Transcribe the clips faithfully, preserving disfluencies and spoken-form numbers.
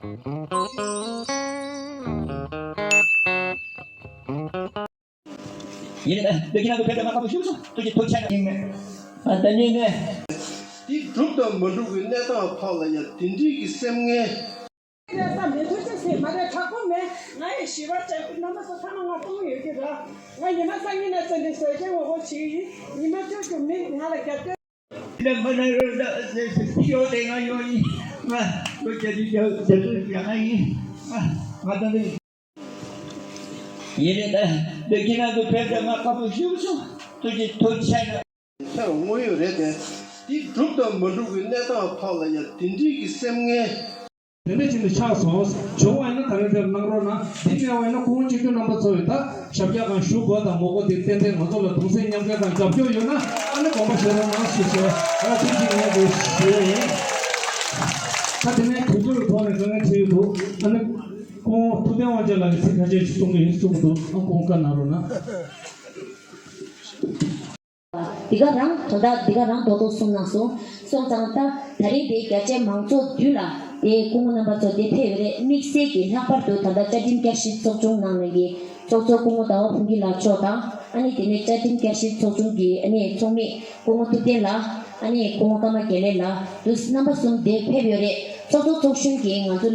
ཡིན་ནའི་བོད་ཀྱི་ནང་དུ་ཕེབས་པའི་མ་ཁ་པོ་ཞུ་སོང་། ཐུགས་རྗེ་ཐུགས་ཆེ་ཡིན་མེད། ཨ་ད་ནི་ནས། འདི་འགྲུབ་དང་མ་འགྲུབ་ཀྱི་གནས་སྟངས་ཐོག་ལ་ཡང་དེ་འདྲའི་གི་སེམས་ངལ། ས་མེད་ཐུགས་རྗེ་ཆེ་མ་རེད། དྲག་པོ་མེད། ང་ཡི་ཞི་བར་བྱ་རྣམ་པ་ཚོ་ཚང་མ་ང་གཏོང་ཡོད་ཀྱི་ར། ང་ཉི་མ་སང་ཉིན་ནས་བཙན་དྲིན་ཟེར་མཁན་ངོ་རྒོལ་བྱེད་ཀྱི་ཡིན། ཉི་མ་བཅུ་བཅུ་མི་ང་ལ་རྒྱབ་སྐྱོར། ལས་མ་ན་རོ་ད་ལས་སི་ཤོ་དེ་ང་ཡོང་ཡིན། ང་ལོ་བརྒྱད་ཅུ་བརྒྱད་ཅུ་ཡང་ང་ཡིན། ང་ང་ད་ནི། ཡིན་ནའི་ད་བོད་ཀྱི་ནང་དུ་ཕེབས་པའི་མ་ཁ་པོ་ཞུ་སོང་། ཐུགས་རྗེ་ཐུགས་ཆེ་ན། ཚེ་བ་དངོས་ཡོད་རེད་དེ། འདི་འགྲུབ་དང་མ་འགྲུབ་ཀྱི་གནས་སྟངས་ཐོག་ལ་ཡང་དེ་འདྲའི་གི་སེམས་ངལ། དེ་འདྲ་ཅིག་ནས་ཆགས་སོང་། བྱུང་བ་ཡིན་ན་ད་རེས་དེར་གནང་རོགས་གནང་། འདི་མེད་པ་ཡིན་ན་སྐུ་ངོ་སྤྱི་འཐུས་རྣམ་པ་ཚོ་ཡིས་ད་ཞབས་བཀྱག་གང་ཞུ་དགོས་དང་མ་དགོས་དེ་ཏན་ཏན་ང་ཚོ་ལ་གདུང་སེམས་མཉམ་སྐྱེད་དང་རྒྱབ་སྐྱོར་ཡོད་ན་ཨ་ནི་དགོངས་པ་བཞེས་རོགས་གནང་ཞེས་ཞུ་བ་ཐུགས་རྗེ་ཆེ་ཞུ་ཡ་ཡིན། ད་དེ་ནས་དུས་ཚོད་ཐོག་ནས་དཀའ་ངལ་འཕྲད་ཡོད་འདུག་ཨ་ནི་སྐུ་ངོ་ཐུབ་བསྟན་དབང་རྒྱལ་ལགས་ཀྱིས་ཚིག་ཁ་ཤས་ཤིག་གསུང་གི་ཡིན་གསུང་གི་འདུག་ཨ་སྐུ་ངོ་བཀའ་གནང་རོགས་གནང་། འདི་ག་རང་དོ་བདག་འདི་ག་རང་རྡོག་རྡོག་གསུངས་གནང་སོང་། སོང་ཙང་ད་ད་རིང་དེ་རྒྱ་ཆེ་མང་ཚོགས་མདུན་ལ་དེ་སྐུ་ངོ་རྣམ་པ་ཚོ་དེ་ཕེབས་རེད། དམིགས་བསལ་གྱི་ལྷག་པར་དུ་ད་ལྟ་བཅའ་ཁྲིམས་བསྐྱར་ཞིབ་ཚོགས་ཆུང་ནང་ནས་ཀྱི་ཚོགས་གཙོ་སྐུ་ངོ་ཟླ་བ་ཕུན་སྐྱིད་ལགས་མཆོག་དང་ཨ་ནི་དེ་ནས་བཅའ་ཁྲིམས་བསྐྱར་ཞིབ་ཚོགས་ཆུང་གི་ཨ་ནི་ཚོགས་མི་སྐུ་ངོ་ཐུབ་བསྟན་ལགས། ཨ་ནི་སྐུ་ངོ་ཀརྨ་དགེ་ལེགས་ལགས་དུ་རྣམ་པ་གསུམ་དེ་ཕེབས་ཡོད་རེད། ཚོགས་གཙོ་ཚོགས་གཞོན་གྱིས་ང་ཚོ་ལ་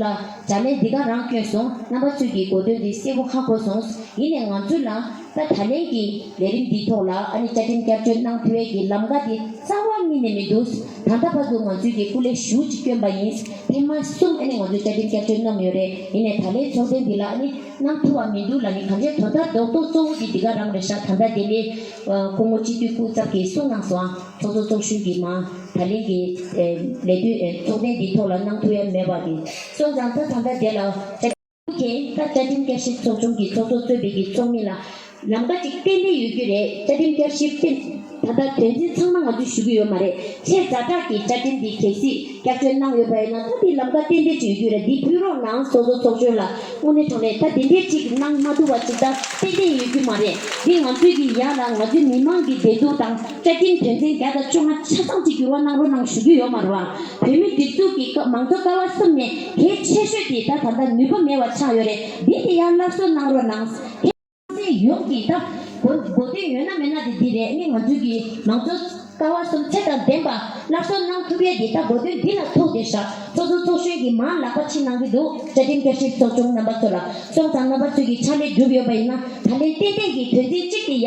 བྱ་ལས་འདི་ག་རང་བསྐྱོན་སོང་། རྣམ་པ་ཚོས་ཀྱི་གོ་དོན་འདི་གསལ་པོ་ཧ་གོ་སོང་། ཡིན་ནའི་ང་ཚོ་ལ་ད་ད་ལན་གྱི་ལས་རིམ་འདིའི་ཐོག་ལ་ཨ་ནི་བཅའ་ཁྲིམས་བསྐྱར་བཅོས་གནང་ཐུབ་ཡས་ཀྱི་ལམ་ཁ་དེ་རྩ་བ་ཉིད་ནས་མི་འདུག་ད་ལྟ་བར་དུ་ང་ཚོས་ཀྱི་སྐུ་ལས་ཞུ་ཅིག་བསྐྱོན་པ་ཡིན། ཐེངས་མ་གསུམ་ཨ་ནི་ང་ཚོས་བཅའ་ཁྲིམས་བསྐྱར་བཅོས་གནང་ཡོད་རེད། ཡིན་ནའི་ད་ལན་ཚོགས་ཐེངས་འདི་ལ་ཨ་ནི་གནང་ཐུབ་པ་མི་འདུག་ལབ་ནི་གང་ཅི་དོ་བདག་རྡོག་རྡོག་གཙོ་བོ་དེ་འདི་ག་རང་རེད་ཤག་ད་ལྟ་དེ་ལས་སྐུ་ངོ་སྤྱི་འཐུས་སྐུ་ཚབ་ཀྱིས་གསུངས་གནང་སོང་ཨ། ཚོགས་གཙོ་ཚོགས་གཞོན་གྱིས་མ་ད་ལན་གྱི་ལས་དོན་ཚོགས་ཐེངས་འདིའི་ཐོག་ལ་གནང་ཐུབ་ཡ་མེད་པ་དེ་སོང་ཙང་ད་ད་ལྟ་དེ་ལ་ད་བཅའ་ཁྲིམས་བསྐྱར་ཞིབ་ཚོགས་ཆུང་གི་ཚོགས་གཙོ་གཙོས་པའི་གི་ཚོགས་མི་ལ་ལམ་ཁ་ཅིག་ཏན་ཏན་ཡོད་རྒྱུ་རེད། བཅའ་ཁྲིམས་བསྐྱར་ཞིབ་ཏན་ད་ལྟ་དོན་ཚན་ཚང་མ་ང་ཚོས་ཞུ་གི་ཡོད་མ་རེད། ཆེས་ཛ་དྲག་གི་བཅའ་ཁྲིམས་འདི་གལ་སྲིད་བསྐྱར་བཅོས་གནང་ཡོད་པ་ཡིན་ན་ད་དེ་ལམ་ཁ་ཏན་ཏན་ཅིག་ཡོད་རྒྱུ་རེད། འདི་ཕུལ་རོགས་གནང་། ཚོགས་གཙོ་ཚོགས་གཞོན་ལ་དངོས་གནས་དྲང་གནས་ད་དེ་འདྲའི་ཅིག་གནང་མ་ཐུབ་པ་ཅིག་ད་ཏན་ཏན་ཡོད་རྒྱུ་མ་རེད། འདི་ང་ཚོའི་གི་ཡ་ལ་ང་ཚོའི་མི་མང་གི་བདེ་སྡུག་དང་བཅའ་ཁྲིམས་དོན་ཚན་བརྒྱ་དང་བཅོ་ལྔ་ཆ་ཚང་ཅིག་འགྱུར་བ་གནང་རོགས་གནང་ཞུ་གི་ཡོད་མ་རེད་བ། བོད་མི་སྒྲིག་འཛུགས་ཀྱི་ཀ་མང་གཙོ་ཀ་བ་གསུམ་ནས་གལ་ཆེ་ཤོས་དེ་ད་ད་ལྟ་ནུས་པ་མེད་པ་ཆགས་ཡོད་རེད། འདི་དེ་ཡང་སླར་གསོ་གནང་རོགས་གནང་། ཚེ་ཡོངས་ཀྱི་ད་གོ་གོ་དོན་ཡོད་ན་མེད་ན་དེ་འདི་རེད། ནི་ང་ཚོའི་གི་མང་གཙོ་ཀ་བ་གསུམ་ཚད་དང་ལྡན་པ་སླར་གསོ་གནང་ཐུབ་ཡས་དེ་ད་གོ་དོན་འདི་ལ་ཐུག་བསྡད་ཤག་ཚོགས་གཙོ་ཚོགས་གཞོན་གྱིས་མར་ལག་པ་ཕྱི་གནང་གི་འདུག་བཅའ་ཁྲིམས་བསྐྱར་ཞིབ་ཚོགས་ཆུང་རྣམ་པ་ཚོ་ལ་སོང་ཙང་རྣམ་པ་ཚོས་ཀྱི་ཕྱག་ལས་བསྒྲུབས་ཡོད་པ་ཡིན་ན་ད་ལན་ཏན་ཏན་གྱི་དོན་ཚན་གཅིག་དེ་ཡ་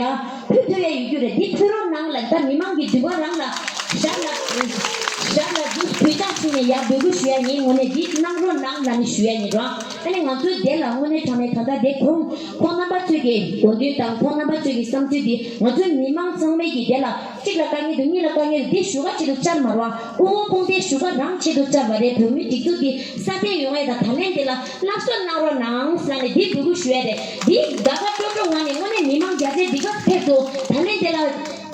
ཕུལ་ཐུབ་ཡ་ཡོད་རྒྱུ་རེད། འདི་ཕུལ་རོགས་གནང་ལ་ད་མི་མང་གི་འདུན་པ་རང་ལ་ཞབས་ལ་ཞབས་ལ་འདུག་གུས་ཕྱག་ཕྱིན་ནས་ཡ་འབོད་སྐུལ་ཞུ་ཡ་ཡིན། ངོ་ནས་འདི་གནང་རོགས་གནང་ལ་ནི་ཞུ་ཡ་ཡིན་རོགས། ཨ་ནི་ང་ཚོའི་དེ་ལ་དངོས་གནས་དྲང་གནས་ད་ལྟ་དེ་ཁོང་ཁོང་རྣམ་པ་ཚོས་ཀྱི་དགོངས་དོན་དང་ཁོང་རྣམ་པ་ཚོས་ཀྱི་བསམ་ཚུལ་འདི་ང་ཚོའི་མི་མང་ཚང་མས་ཀྱི་དེ་ལ་གཅིག་ལ་དཀའ་ངལ་འདུག་གཉིས་ལ་དཀའ་ངལ་འདུག་འདི་ཞུ་ག་ཆེད་དུ་བཅར་མ་རེད་བ། སྐུ་ངོ་ཁོང་དེ་ཞུ་ག་རང་ཆེད་དུ་བཅར་བ་རེད། བོད་མི་སྒྲིག་འཛུགས་འདི་སྲ་བརྟན་ཡོང་ཡ་དང་ད་ལན་དེ་ལ་སླར་གསོ་གནང་རོགས་གནང་ཟེར་ནས་འདི་འབོད་སྐུལ་ཞུ་ཡ་རེད། འདི་དགའ་དགའ་སྤྲོ་སྤྲོ་ངང་ནས་དངོས་གནས་མི་མང་རྒྱ་ཆེ་འདི་ག་ཕེབས་འདུག་ད་ལན་དེ་ལ།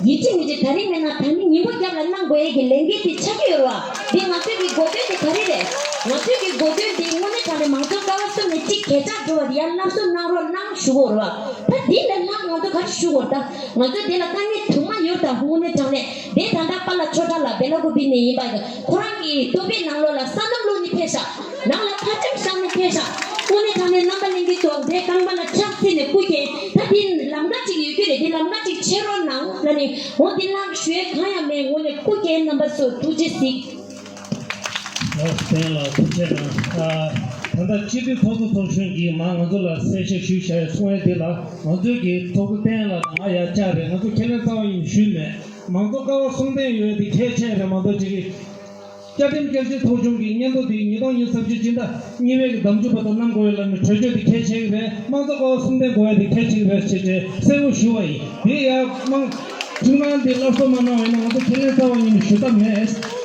ཡིན་གཅིག་མིན་གཅིག་ད་རིང་མེད་ན་ད་ནི་ཉིན་གུང་རྒྱབ་ལ་གནང་དགོས་ཡས་ཀྱི་ལས་འགན་དེ་ཆགས་ཀྱི་ཡོད་རེད་བ། འདི་ང་ཚོས་ཀྱི་གོ་དོན་དེ་ག་རེ་རེད། ང་ཚོས་ཀྱི་གོ་དོན་དེ་དངོས་གནས་དྲང་གནས་མང་གཙོ་ཀ་བ་གསུམ་ནས་གཅིག་གས་ཆག་འགྲོ་བ་དེ་ཡར་སླར་གསོ་གནང་རོགས་གནང་ཞུ་དགོས་རེད་བ། ད་འདི་ལས་ལྷག་ང་ཚོ་ག་རེ་ཞུ་དགོས་རེད། ད་ང་ཚོ་དེ་ལ་དཀའ་ངལ་དུ་མ་ཡོད་ད་དངོས་གནས་དྲང་གནས་དེ་ད་ལྟ་པཱ་ལགས་ཆོས་གྲགས་ལགས་བེ་ལ་ཀོ་བི་ནས་ཡིན་པ་ཡིན། ཁོ་རང་གི་ཏོ་པའི་ནང་ལོགས་ལ་ས་ནམ་ལོ་ནི་ཕེབས་ཤག་ནང་ལ་ཁ་ཆེམས་བཞག་ནས་ཕེབས་ཤག་དངོས་གནས་དྲང་གནས་རྣམ་པ་ལྷན་རྒྱས་ཚོ་དེ་རྐང་པ་ལ་ཕྱག་འཚལ་ནས་སྐུ་མཁྱེན། ད་དེ་ལམ་ཁ་ཅིག་ཡོད་རྒྱུ་རེད། དེ་ལམ་ཁ་ཅིག་ཕྱེ་རོགས་གནང་ལ་ནི་འོ་དེ་ལ་ཞུ་ཡས་གང་ཡང་མེད། ངོ་ནས་སྐུ་མཁྱེན་རྣམ་པ་ཚོ་ཐུགས་རྗེ་གཟིགས། ལགས་བསྟན་ལ་ཐུགས་རྗེ་གནང་། ཨ་ད་ལྟ་སྤྱི་འཐུས་ཚོགས་གཙོ་ཚོགས་གཞོན་གྱིས་མ་ང་ཚོ་ལ་གསལ་བཤད་ཞུས་བཞག་ཡོད་གསུང་ཡས་དེ་ལ་ང་ཚོའི་གི་ཚོགས་གཙོ་བསྟན་ལ་ང་ཡ་བཅར་རེད། ང་ཚོ་ཁས་ལེན་རྩ་བ་ཉིད་ཞུས་མེད། མང་གཙོ་ཀ་བ་གསུམ་ལྡན་ཡོད་དེ་གལ་ཆེ་རེད། མང་གཙོ་ཅིག་གི་བཅའ་ཁྲིམས་བསྐྱར་ཞིབ་ཚོགས་ཆུང་གི་སྙན་ཐོ་དེ་ཉིས་སྟོང་ཉི་ཤུ་རྩ་བཞི་སྤྱི་ཟླ་གཉིས་པའི་གི་ཟླ་མཇུག་བར་དུ་གནང་དགོས་ཡོད་ལབ་ནས་གྲོས་ཆོད་དེ་གལ་ཆེ་གི་རེད། དམངས་གཙོ་ཀ་བ་གསུམ་ལྡན་དགོས་ཡ་དེ་གལ་ཆེ་གི་རེད་ཟེར་ཏེ་གསལ་བོ་ཞུ་བ་ཡིན། དེ་ཡང་དམངས་ཁྲིམས་ཁང་དེ་སླར་གསོ་མ་གནང་བ་ཡིན་ན་ང་ཚོ་ཁས་ལེན་རྩ་བ་ཉིད་ནས་ཞུ་ཐབས་མེད།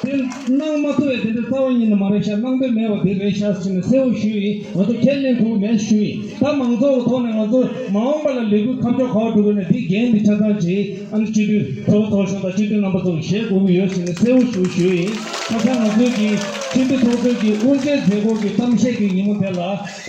དེ་གནང་མ་ཐུབ་པའི་དེ་འདྲ་རྩ་བ་ཉིད་ནས་མ་རེད་ཤག་གནང་འདོད་མེད་པ་དེ་རེད་ཤག་ཟེར་ནས་གསལ་བོ་ཞུས་ཡིན། ང་ཚོ་ཁས་ལེན་ཐུབ་མེད་ཞུས་ཡིན། ད་མང་ཚོགས་ཀྱི་ཐོག་ནས་ང་ཚོ་མ་འོངས་པ་ལ་ལས་འགུལ་ཁ་ཕྱོགས་ག་པར་འགྲོ་དགོས་ན་འདི་འགན་འདི་ཆ་ཚང་ཅིག་ཨ་ནི་སྤྱི་འཐུས་ཚོགས་གཙོ་ཚོགས་གཞོན་དང་སྤྱི་འཐུས་རྣམ་པ་ཚོ་གིས་བཞེས་དགོས་ཀྱི་ཡོད་ཟེར་ནས་གསལ་བོ་ཞུ་ཞུས་ཡིན། ཁ་སང་ང་ཚོའི་གི་སྤྱི་འཐུས་ཚོགས་གཙོའི་གི་དབུ་འབྱེད་མཛད་སྒོ་གི་གཏམ་བཤད་ཀྱི་ཉིན་མོ་དེ་ལ་ད་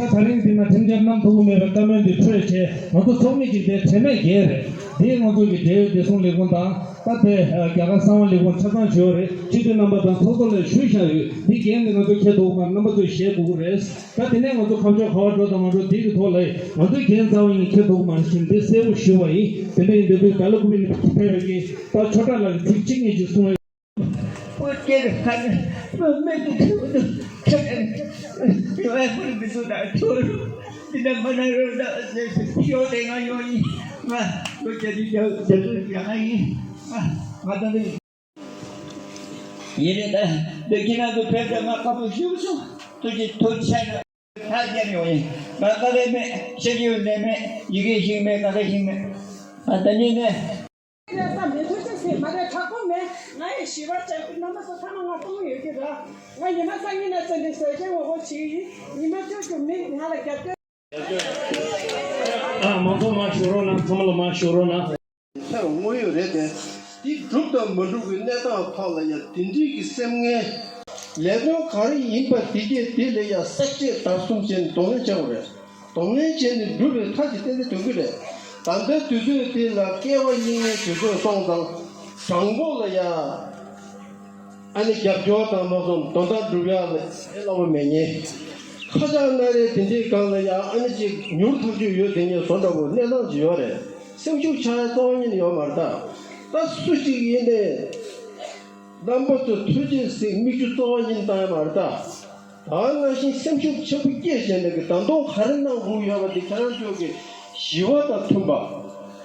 ད་རིང་འདི་ན་ཁྲིམས་འཆར་བསྣམས་ཐུབ་ཀྱི་མེད་པའི་བཀའ་མོལ་འདི་འཕྲོས་བྱས་ང་ཚོ་ཚོགས་མི་གཅིག་དེ་དྲན་མེད་བརྒྱལ་རེད། དེ་ང་ཚོ་གི་འབྲེལ་ཡོད་བདེ་སྲུང་ལས་ཁུངས་དང་། ད་ལྟའི་རྒྱ་གར་གསང་བ་ལས་ཁུངས་ཆ་ཚང་ཞུ་བ་རེད། སྤྱི་འཐུས་རྣམ་པ་དང་ཚོགས་གཙོ་ལ་ཞུས་བཞག་ཡོད། འདི་འགན་དེ་ང་ཚོ་འཁྱེར་ཐུབ་མ་རེད། རྣམ་པ་ཚོས་བཞེས་དགོས་ཀྱི་རེད། ད་དེ་ནས་ང་ཚོ་ཁ་ཕྱོགས་ག་པར་འགྲོ་དང་མ་འགྲོ་འདི་གི་ཐོག་ལ་ང་ཚོའི་འགན་རྩ་བ་ཉིད་ནས་འཁྱེར་ཐུབ་མ་རེད་ཟེར་འདི་གསལ་པོ་ཞུ་བ་ཡིན། དེ་འདྲ་ཡིན་དུས་བོད་རྒྱ་ལ་ཁོ་པའི་ནས་ཕེབས་པའི་གི་ད་ཆོས་གྲགས་ལགས་ཀྱིས་ཚིག་གཅིག་གཉིས་ཅིག་གསུང་བ་ཡིན། ཨོ་ཀྱེ་རེད། ཁ་ནས་མི་མེད་དུ་ཁྱོད་དུ་ཁྱོད་ཡོད་ཨེ་ཁུར་མི་སུ་དང་ཁྱོད་རུ་འདི་ནས་མ་ན་རོ་ད་ཞོ་དེ་ང་ཡོང་ཡིན། ང་ལོ་བརྒྱད་ཅུ་བརྒྱད་ཅུ་ཡང་ཡིན། ང་ང་ད་འདི་ཡིན་རེད། ད་འདི་ཁྱེད་རང་ཚོ་ཕེབས་ཏེ་ང་ཁ་པོ་ཞུ་སོང་། ཐུགས་རྗེ་ཐུགས་ཆེ་ན། ཐག་བཅད་ཡོང་ཡིན། ང་ཀ་རེ་མེད། ཤེས་ཀྱི་ཡོད་ནས་མེད། ཡི་གེ་ཞིག་མེད། ཀ་རེ་ཞིག་མེད། ང་ད་ནི་ནས། ཡ་ས་མེད་ཐུགས་རྗེ་ཆེ། མ་རེད། དྲག་པོ་མེད། ང་ཡི་ཞི་བར་བྱ། རྣམ་པ་ཚོ་ཚང་མ་ང་གཏོང་ཡོད་ཀྱི་ར། ང་ཉི་མ་སང་ཉིན་ན་ཚེ་འདི་ཟས་ཅན་ངོ་རྒོལ་བྱེད་ཀྱི་ཡིན། ཉི་མ་བཅུ་བཅུ་མི་ང་ལ་རྒྱབ་སྐྱོར། ཨ་མང་ཚོགས་མར་ཞུགས་རོགས་གནང་། ཚང་མ་ལ་མར་ཞུགས་རོགས་གནང་། ཐེ་བ་དངོས་ཡོད་རེད་དེ། འདི་འགྲུབ་དང་མ་འགྲུབ་ཀྱི་གནས་སྟངས་ཐོག་ལ་ཡང་དེ་འདྲའི་གི་སེམས་ངན། ལས་དོན་ག་རེ་ཡིན་པ་དེ་གས་དེ་ལ་ཡང་བསྲེག་བཅད་བརྡར་གསུམ་བྱས་ནས་གདོང་ལེན་བྱ་དགོས་རེད། གདོང་ལེན་བྱས་ནས་འགྲུབ་པའི་མཐའ་དེ་ཏན་ཏན་འདོན་གྱི་རེད། ད་ལྟའི་དུས་ཚོད་དེ་ལ་སྐལ་བ་སྙིང་ནས་དུས་ཚོད་སོང་ཙང་། དང་པོ་ལ་ཡང་ཨ་ནི་རྒྱབ་སྐྱོར་དང་མ་སོང་དོན་དག་འགྲུབ་ཡག་ལ་སླ་པོ་མེད་ཉེ། ཁ་ཆག་སྣ་རལ་དེ་འདྲའི་སྒང་ལ་ཡང་ཨ་ནི་ཅིག་མྱུར་ཐག་གཅོད་ཡོད་དེ་ཉེ་བཟོ་འདྲ་པོ་གནས་སྟངས་ཅིག་ཡོད་རེད། སེམས་ཤུགས་ཆག་ཡ་རྩ་བ་ཉིད་ནས་ཡོད་མ་རེད་ད། ད་སུ་གཅིག་ཡིན་ནའི་རྣམ་པ་ཚོ་ཐུགས་རྗེ་གཟིགས། མིག་ཆུ་རྩ་བ་ཉིད་ནས་བཏང་ཡ་མ་རེད་ད། ད་ག་ནང་བཞིན་སེམས་ཤུགས་ཆེན་པོ་སྐྱེད་བྱས་ནས་ཀྱི་ད་དུང་ག་རེ་གནང་དགོས་ཡོད་པ་དེ་ཁྱེད་རང་ཚོ་གི་ཞི་བ་དང་མཐུན་པ།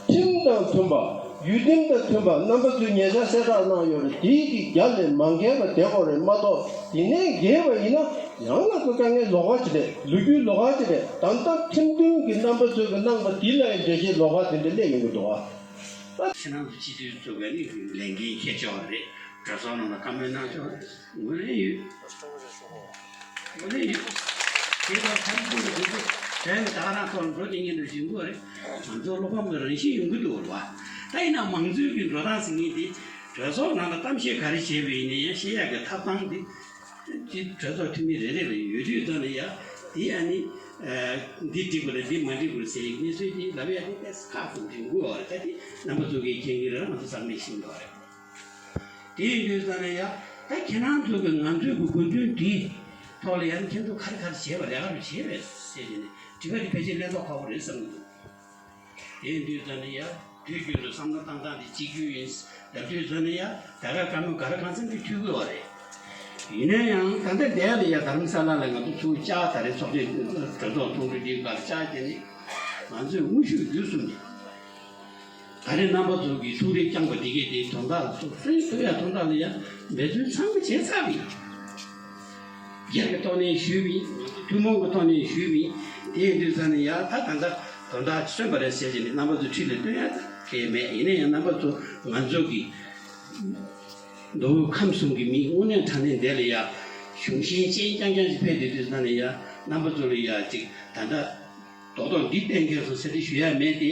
ཁྲིམས་དང་མཐུན་པ། ཡུལ་དོན་དང་མཐུན་པ། རྣམ་པ་ཚོས་ཉེ་ཆར་གསལ་བསྒྲགས་གནང་ཡོད་རེད། དེའི་གི་རྒྱ་ལས་མ་འགལ་བ་བསྡད་དགོས་རེད་མ་གཏོགས། དེ་ནས་འགལ་བ་ཡིན་ན་ཡང་ང་ཚོ་དཀའ་ངལ་ལོགས་ཀ་ཅིག་རེད། ལོ་རྒྱུས་ལོགས་ཀ་ཅིག་རེད། ད་ལྟ་ཁྲིམས་མཐུན་གྱི་རྣམ་པ་ཚོས་གི་གནང་པ་དེ་ལ་ཡང་འགྲེལ་བཤད་ལོགས་ཀ་དེ་འདྲ་སླེབས་ཡོང་གི་འདུག་ཨ། ཕྱི་ནང་དུ་སྤྱི་འཐུས་ཚོ་ག་ནི་ལས་འགན་འཁྱེར་ཆོག་རེད། གྲོས་ཚོགས་ནང་ལ་བཀའ་མོལ་གནང་ཆོག་རེད། ངོས་ལེན་ཡོད། ངོས་ལེན་ཡོད། དེ་ལ་ཚང་མ་ཀུན་ལ་འགྲོ་རྒྱུ་དྲན་ནས་ད་ག་རང་ཐོག་འགྲོ་དེ་ཉིན་དུ་བཞིན་དགོས་རེད། ང་ཚོ་བློ་ཕམ་གྱི་རང་བཞིན་ཡོང་གི་འདུག་བ། ད་ཡིན་ན་མང་གཙོའི་གི་འགྲོ་སྟངས་ཟེར་མཁན་དེ་གྲོས་ཚོགས་ནང་ལ་གཏམ་བཤད་ག་རེ་བྱས་པ་ཡིན་ན་ཡང་བཤད་ཡག་གི་ཐབས་སྟངས་དེ་དེ་གྲོས་ཚོགས་འཐུས་མི་རེ་རེ་ལ་ཡོད་དུས་ཙམ་ལ་ཡ་དེ་ཨ་ནི་འདི་འགྲིག་པ་རེད། འདི་མ་འགྲིག་པ་རེད་ཟེར་ཡག་གནས་ཚུལ་དེ་ལབ་ཡག་དེ་ཏོག་ཙམ་ཁག་ཙམ་དྲན་དགོས་བ་རེད། ད་དེ་རྣམ་པ་ཚོ་གིས་མཁྱེན་གྱི་རེད། ང་ཚོ་ཚང་མས་ཤེས་ཀྱི་རེད། དེ་ཡིན་དུས་ཙམ་ལ་ཡ་ད་ཁྱེད་རང་ཚོ་གི་ང་ཚོའི་གི་དགོས་འདུན་དེའི་ཐོག་ལ་ཡ་ཁྱེད་ཚོ་ག་རེ་ག་རེ་བྱས་པ་རེད། ག་རེ་བྱས་པས་ཟེར་ནས་དྲི་བ་དེ་ཕལ་ཆེར་ལན་ཐོག་ཁག་པོ་རེད་བསམ་གྱི་འདུག་དེ་ཡིན་དུས་ཙམ་ལ་ཡ་དུས་རྒྱུན་དུ་བསམ་བློ་བཏང་སྟངས་དེ་གཅིག་གྱུར་ཡིན། ལབ་དུས་ཙམ་ལ་ཡ་ད་ག་བཀའ་མོལ་ག་རེ་གང་འཚམ་ཅིག་ཐོས་དགོས་པ་རེད། ཡིན་ན་ཡང་ད་ལྟ་འདས་ལ་ཡ་དྷ་རམ་ས་ལ་ལ་ང་ཚོ་ཚུར་བཅར། ད་རེས་ཚོགས་ཆེན་གྲོས་ཚོགས་ཚོགས་འདུ་འདིའི་སྐབས་བཅར་བྱས་ནས་ང་ཚོས་དངོས་ཤུགས་བརྒྱུད་གསུམ་ནས། ད་རེས་རྣམ་པ་ཚོ་གིས་ཐུགས་རེ་བསྐྱངས་པ་འདི་གས་དེ་དོན་དག་ལ་ཐུགས་སེམས་ཐུབ་ཡ་དོན་དག་ལ་ཡ་འབད་བརྩོན་ཚང་མ་བྱས་ཚར་བ་ཡིན། སྒེར་གྱི་ཐོག་ནས་ཞུས་པ་ཡིན། ཐུན་མོང་གི་ཐོག་ནས་ཞུས་པ་ཡིན། དེ་ཡིན་དུས་ཙམ་ནས་ཡ་ད་ད་ལྟ་དོན་དག་སོན་པ་རེད་ཟེར་བྱས་ནས་རྣམ་པ་ཚོ་འཁྲིས་ལ་སྟོན་ཡ་ད་གལ་མེད། ཡིན་ན་ཡང་རྣམ་པ་ཚོ་ང་ཚོ་གི་མདོ་དབུས་ཁམས་གསུམ་གྱི་མི་དངོས་གནས་དྲང་གནས་འདི་ལ་ཡ་གཞུང་ཤེས་ཅན་རྐྱང་རྐྱང་ཞིག་ཕེབས་བསྡད་དུས་ཙམ་ནས་ཡ་རྣམ་པ་ཚོ་ལ་ཡ་ཅིག་ད་ལྟ། རྡོག་རྡོག་འདི་གཏན་འཁེལ་སོང་ཟེར་ཏེ་ཞུ་ཡ་མེད་དེ།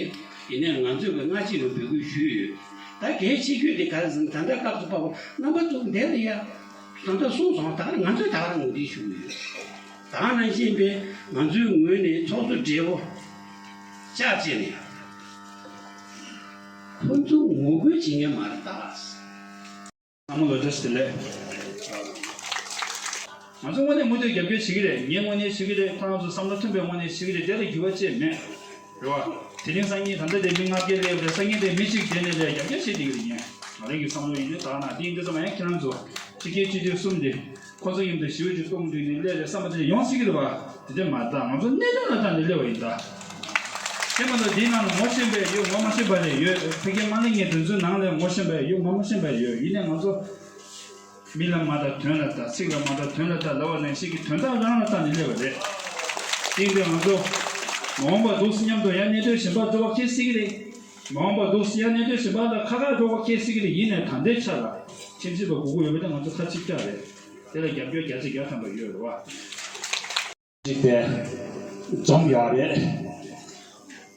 ཡིན་ནའི་ང་ཚོས་ཀྱི་སྔ་ཕྱི་ལ་འབོད་སྐུལ་ཞུས་ཡོད། ད་གལ་ཆེ་ཤོས་དེ་ག་རེ་ཟེར་ན། ད་ལྟ་སྐབས་སུ་བབས་པ་རྣམ་པ་ཚོ་འདས་ལ་ཡ་ད་ལྟ་གསུངས་སོང་། ད་ང་ཚོས་ད་ག་རང་ངོས་འཛིན་ཞུ་གི་ཡོད། ད་ནང་བཞིན་པའི་ང་ཚོའི་ངོས་ནས་ཚོགས་གཙོ་སྦྲེལ་པོ་བཅར་བྱས་ནས་ཁོ་ཚོ་ངོ་རྒོལ་བྱེད་མཁན་མ་རེད་ད། ཚང་མ་ལ་བཀྲ་ཤིས་བདེ་ལེགས། ང་ཚོ་དངོས་གནས་མུ་མཐུད་རྒྱབ་སྐྱོར་བྱེད་ཀྱི་རེད། ངས་དངོས་གནས་བྱེད་ཀྱི་རེད། ཁོ་རང་ཚོ་བསམ་བློ་མཐུན་པའི་དངོས་གནས་བྱེད་ཀྱི་རེད། དེ་ལ་འགྱུར་བ་ཅིག་མེད། རེད་བ། དེ་རིང་སང་ཉིན་ད་ལྟ་དེ་མི་ལྔ་བརྒྱ་སླེབས་རེད། སང་ཉིན་དེ་མི་གཅིག་དེ་ནས་ལས་རྒྱབ་སྐྱོར་བྱེད་བསྡད་ཀྱི་རེད། ངས་ང་རང་གི་བསམ་བློ་ཡིན་དུས་ད་ན་དེ་ཡིན་དུས་ཙམ་ཡང་ཁྱེད་རང་ཚོ་ཕྱི་རྒྱལ་སྤྱི་འཐུས་གསུམ་དེ། ཁོ་ཚོ་མཉམ་དུ་ཞི་བའི་ཅིག་གཏོང་དུས་ནས་སླེབས་རེད་བསམ་པ་དེ་ཡོང་སྲིད་ཀྱི་རེད་བ། དེ་འདྲ་མ་རེད་ད། ང་ཚོ་གནད་དོན་ལ་བལྟས་ནས་སླེབས་པ་ཡིན་ད། དེ་མ་གཏོགས་དེའི་ནང་ལ་ངོ་ཤེས་པ་ཡོད། ངོ་མ་ཤེས་པ་རེ་ཡོད། ཕ་གིའི་དམག་མི་ངའི་དོན་ཚུལ་ནང་ལ་ངོ་ཤེས་པ་ཡོད། ངོ་མ་ཤེས་པ་ཡོད། ཡིན་ནའི་ང་ཚོ་མི་ལ་མ་ལྟ་དོན་ལ་ལྟ། ཚིག་ལ་མ་ལྟ་དོན་ལ་ལྟ་ལབ་པ་ནང་བཞིན་གྱི་དོན་དག་རང་ལ་བལྟས་ནས་སླེབས་པ་རེད། དེ་འདྲ་ང་ཚོ་མ་འོངས་པ་འདུག་སེ་མཉམ་དུ་ཡང་གནད་དོན་གཞན་པ་འགྲོ་བ་ཁེལ་སྲིད་ཀྱི་རེད། མ་འོངས་པ་འདུག་སེ་ཡང་གནད་དོན་གཞན་པ་ལ་ཁག་ཁག་འགྲོ་བ་ཁེལ་སྲིད་ཀྱི་རེད། ཡིན་ནའི་ད་ལྟའི་ཆ་ལ་ཁྱིམ་མཚེས་པ་དགོས་ཀྱི་ཡོད་པ་དེ་ང་ཚོ་ཁ་གཅིག་གྲགས་རེད། དེ་ལ་རྒྱབ་སྐྱོར་བརྒྱ་ཆ་བརྒྱ་ཐམ་པ་ཡོད་རེད་བ། གཅིག་པའི་འཛོམས་ཡོད་རེད།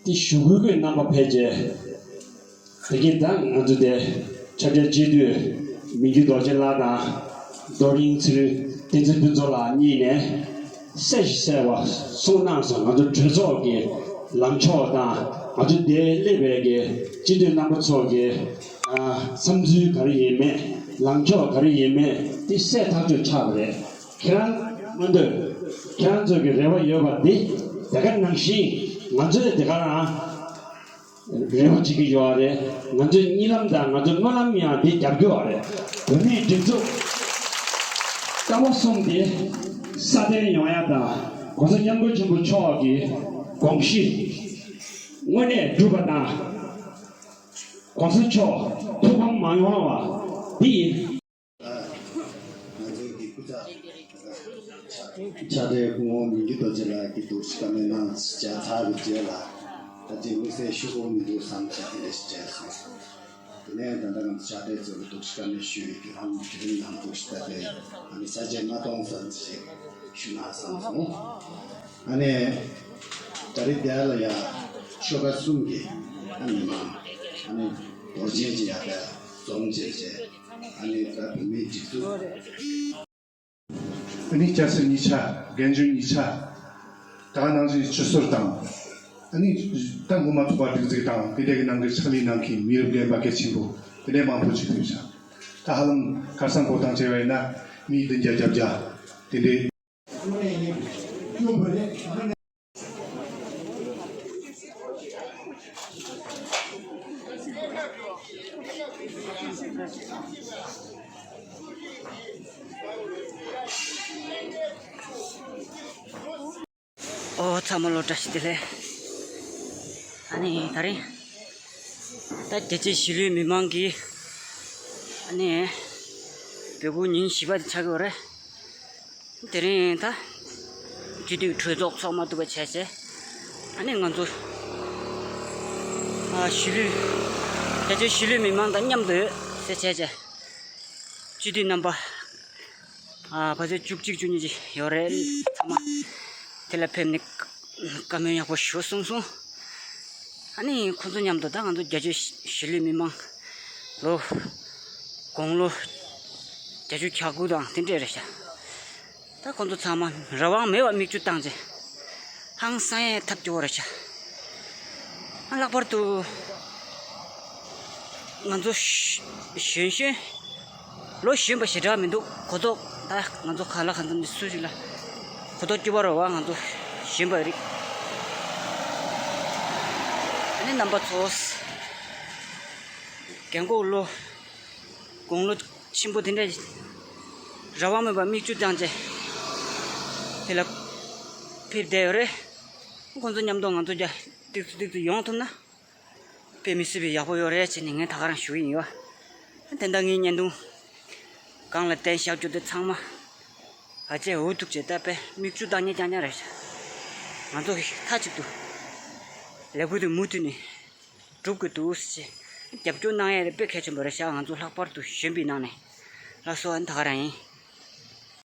དེ་ཞུ་སྐུལ་གྱི་རྣམ་པ་ཕལ་ཆེར་དེ་གིན་ད་ང་ཚོ་དེ་ཆབ་ཆ་སྤྱི་འཐུས་མི་འགྱུར་རྡོ་རྗེ་ལགས་དང་རྡོ་རིང་ཚེ་རིང་བསྟན་འཛིན་ཕུན་ཚོགས་ལགས་གཉིས་ནས་གསལ་ཞིང་གསལ་བ་གསུངས་གནང་སོང་། ང་ཚོ་གྲོས་ཚོགས་ཀྱི་ ལངས་ཕྱོགས་དང་ང་ཚོ་འདིར་སླེབས་པའི་གི་སྤྱི་འཐུས་རྣམ་པ་ཚོ་གི་ཨ་བསམ་ཚུལ་ག་རེ་ཡིན་མེད། ལངས་ཕྱོགས་ག་རེ་ཡིན་མེད་དེ་གསལ་ཐག་ཆོད་ཆགས་པ་རེད། ཁྱེད་རང་མ་འདོད། ཁྱེད་རང་ཚོ་གི་རེ་བ་ཡོད་པ་འདི་དེ་ག་ནང་བཞིན་ང་ཚོས་དེ་ག་རང་རེ་བ་བྱེད་ཀྱི་ཡོད་རེད། ང་ཚོའི་གཉིད་ལམ་དང་ང་ཚོའི་སྨོན་ལམ་ཡང་འདི་རྒྱབ་སྐྱོར་བ་རེད། བོད་མིའི་སྒྲིག་འཛུགས་ལྟ་བ་གསུམ་དེ་སྲ་བརྟན་ཡོང་ཡ་དང་༸གོང་ས་༸སྐྱབས་མགོན་ཆེན་པོ་མཆོག་གི་དགོངས་གཞི་དངོས་གནས་འགྲུབ་པ་དང་༸གོང་ས་མཆོག་ཐུགས་ཕམ་མ་ཡོང་བ་འདི་ཡིན། ང་ཚོའི་གི་སྐུ་ཚབ་ཕྱག་སྦྲེལ་སྐུ་ངོ་མི་འགྱུར་རྡོ་རྗེ་ལགས་ཀྱིས་འདུག་བཀའ་མོལ་གནང་བྱས་ཚར་བའི་རྗེས་ལ་ད་ཅིག་དམིགས་བསལ་ཞུ་དགོས་མི་འདུག་བསམ་བྱས་དེ་འདྲ་ཞིག་བྱས་སོང་། དེ་ནས་ད་ལྟ་ང་ཚོ་ཕྱག་སྦྲེལ་ཚོ་གི་འདུག་བཀའ་མོལ་ཞུ་ཡི་གི་ཧམ་གྱི་རིང་ནང་འདུག་ད་དེ་ཨ་ནི་ས་བཅད་མ་གཏོང་ཙམ་ཞིག་ཞུ་ན་བསམ་སོང་། ཨ་ནི་ད་རེས་དེ་ལ་ཡ་ཆོལ་ཁ་གསུམ་གྱི་ཨ་ནི་མ་ཨ་ནི་རྡོ་རྗེ་ཅིག་ཡ་དེ་རྫོང་བྱས་བྱས། ཨ་ནི་ད་བོད་མིའི་སྒྲིག་འཛུགས། ཨ་ནི་སྐྱ་སེར་གཉིས་ཆ། རྒན་གཞོན་གཉིས་ཆ། ད་ག་ནང་བཞིན་སྤྱི་ཟུར་དང་། ཨ་ནི་ད་སྔོན་མ་ཚོགས་པ་སྒྲིག་འཛུགས་དང་དེ་འདྲ་གི་ནང་གི་ཕྱག་ལས་གནང་མཁན་མི་རབས་རྒན་པ་གལ་ཆེན་པོ་དེ་འདྲ་མང་པོ་ཅིག་ཕེབས་ཤག་ད་ཧ་ལམ་ཁ་སང་བོད་དང་བཅས་པ་ཡིན་ན་མི་བདུན་བརྒྱ་བརྒྱད་བརྒྱ་དེ་འདྲའི། ཨོ་ཚང་མ་ལོ་བཀྲ་ཤིས་བདེ་ལེགས། ཨ་ནི་ད་རིང་ད་རྒྱལ་སྤྱིའི་གཞིས་ལུས་མི་མང་གི་ཨ་ནི་འབོད་སྐུལ་ཉིན་བཞི་པ་དེ་ཆགས་ཀྱི་ཡོད་རེད། དེ་རིང་ད་སྤྱི་འཐུས་གྲོས་ཚོགས་ཚོགས་མ་ཐུབ་པ་བྱས་བྱས། ཨ་ནི་ང་ཚོ་ཨ་གཞིས་ལུས་རྒྱ་ཆེའི་གཞིས་ལུས་མི་མང་དང་མཉམ་དུ་ཡོད་ཟེར་བྱས་བྱས། སྤྱི་འཐུས་རྣམ་པ་ཨ་ཕལ་ཆེར་བཅུ་གཅིག་བཅུ་གཉིས་ཅིག་ཡོད་རེད། ཚང་མ་དེ་ལ་ཕེབས་ནས་བཀའ་མོལ་ཡག་པོ་ཞུ་གསུངས་སོང་། ཨ་ནི་ཁོང་ཚོ་མཉམ་དུ་ད་ང་ཚོ་རྒྱ་ཆེའི་གཞིས་ལུས་མི་མང་ལོ་དགུང་ལོ་བརྒྱད་ཅུ་གྱ་དགུ་དང་དེ་འདྲས་རེད་ཤག་ད་ཁོང་ཚོ་ཚང་མ་རང་དབང་མེད་པར་མིག་ཆུ་བཏང་རྗེས་ཧང་སང་ཡས་ཐབས་སྐྱོ་བོ་རེད་ཤག་ཨ་ལྷག་པར་དུ་ང་ཚོ་གཞོན་གཞོན་ལོ་གཞོན་པ་ཞེ་དྲག་མི་འདུག་གོ་རྟོགས་ད་ང་ཚོ་ག་ལ་གང་འཚམ་ནས་སུ་ཞིག་ལ་གོ་རྟོགས་སྐྱོ་བ་རེད་བ། ང་ཚོ་གཞོན་པ་རིགས་ཨ་ནི་རྣམ་པ་ཚོ་རྒན་གོག་ལོ་དགུང་ལོ་ཆེན་པོ་དེ་འདྲ་རང་དབང་མེད་པར་མིག་ཆུ་བཏང་རྗེས་དེ་ལ་ཕེབས་བསྡད་ཡོད་རེད། ཁོང་ཚོ་མཉམ་དུ་ང་ཚོ་རྒྱ་ཏིག་ཙི་ཏིག་ཙི་ཡོང་ཐུབ་ན་དཔེ་མི་སྲིད་པའི་ཡག་པོ་ཡོད་རེད་ཅེས་ནས་ངས་ད་ག་རང་ཞུ་གི་ཡིན་ཡོད། དེ་འདྲ་ངའི་བརྙན་ཐུང་སྒང་ལ་བསྟན་བཞག་རྒྱུ་དེ་ཚང་མ་ཨ་ཅེ་འུ་ཐུག་ཅེས་ད་དཔེ་མིག་ཆུ་བཏང་ཉེ་རྐྱང་རྐྱང་རེད་ཤག་ང་ཚོ་མཐའ་གཅིག་ཏུ་ལས་འགུལ་དེ་མུ་མཐུད་ནས་སྒྲུབ་དགོས་འདུག་ཟེར། རྒྱབ་སྐྱོར་གནང་ཡས་དེ་དཔེ་གལ་ཆེན་པོ་རེད་ཤག་ང་ཚོ་ལྷག་པར་དུ་གཞོན་པའི་ནང་ནས། ལགས་སོ། ཨ་ནི་ད་ག་རང་ཡིན།